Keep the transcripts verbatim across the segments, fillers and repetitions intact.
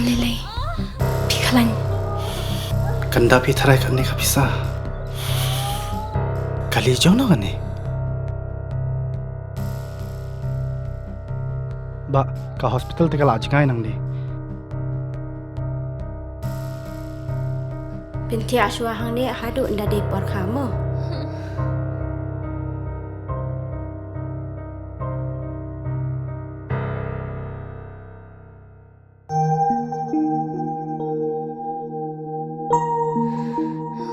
Lei lei. Phi khlañ. Kanda phi tharai kane ka pisa. Kali jong no kane. Ba ka hospital te ka la jngai nang di. Pynthia shwa hangne haduh nda dei por kha mo.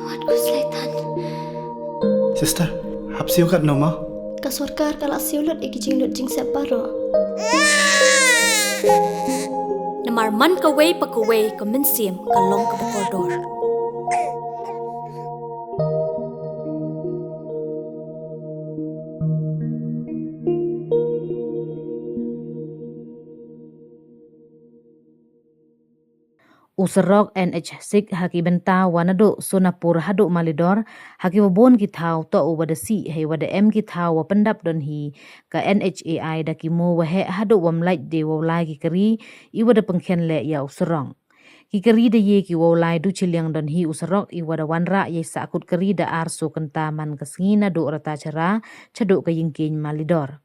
Wat ku slaitan. Sister, hap siew kat no ma? Ka sorkar ka la siew lut i ki jinglut jingsep baroh. Namar man kawei pa kawei ka mynsiem ka long kaba kordor. U surok N H six ha ki bynta wa naduh Sonapur haduh Malidor, ha ki wa bun ki thaw toh u wa da sih, hei wa da em ki thaw wa pyndap don hi ka N H A I da ki mo wa heh haduh wa mlait de wow lai ki kari i wa da pynkhian leh ya u surok. Ki kari da ye ki wow lai du chiliang don hi u surok i wa da wanrah ya i sahkut kari da ar so kynta man ka sngi naduh Ratacherra chaduh ka Yingkieñ Malidor.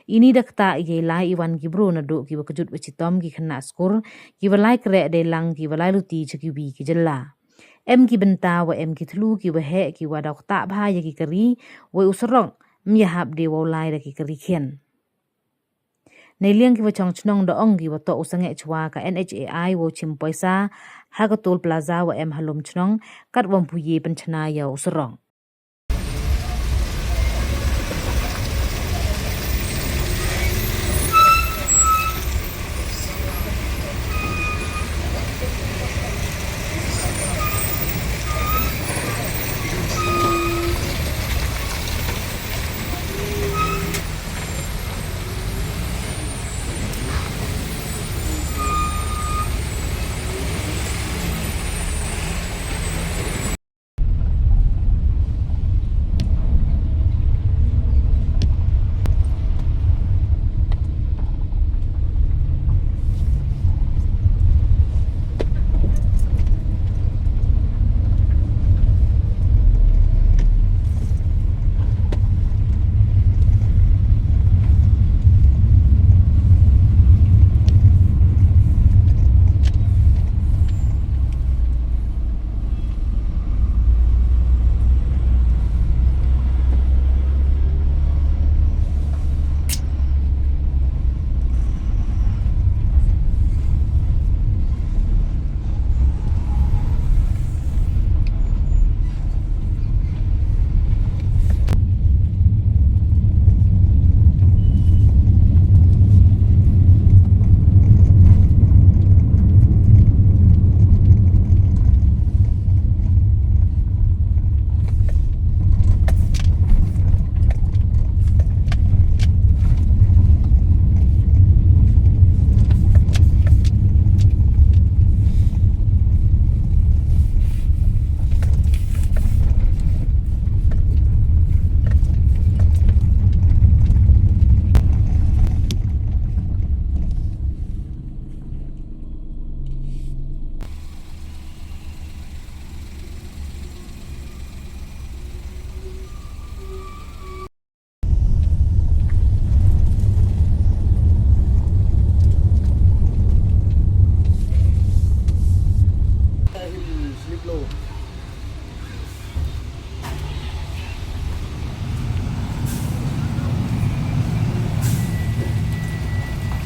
Ini da ktah ya i lai i wan ki bru naduh ki wa kjut wa chitom, ki khynnah skur, ki wa lai kreh dei lang, ki wa lai luti cha ki wi ki jylla. Em ki bynta wa em ki thlu ki wa heh ki wa da ktah bha ya ki kari, wei u surok ym yahap de wow lai da ki kari khian. Neiliang ki wa chong chnong da ong ki wa toh u sangeh chwa ka N H A I wow chim poisa ha ka toll plaza wa em ha lum chnong, kat wa ym pu ye pynchna ya u surok.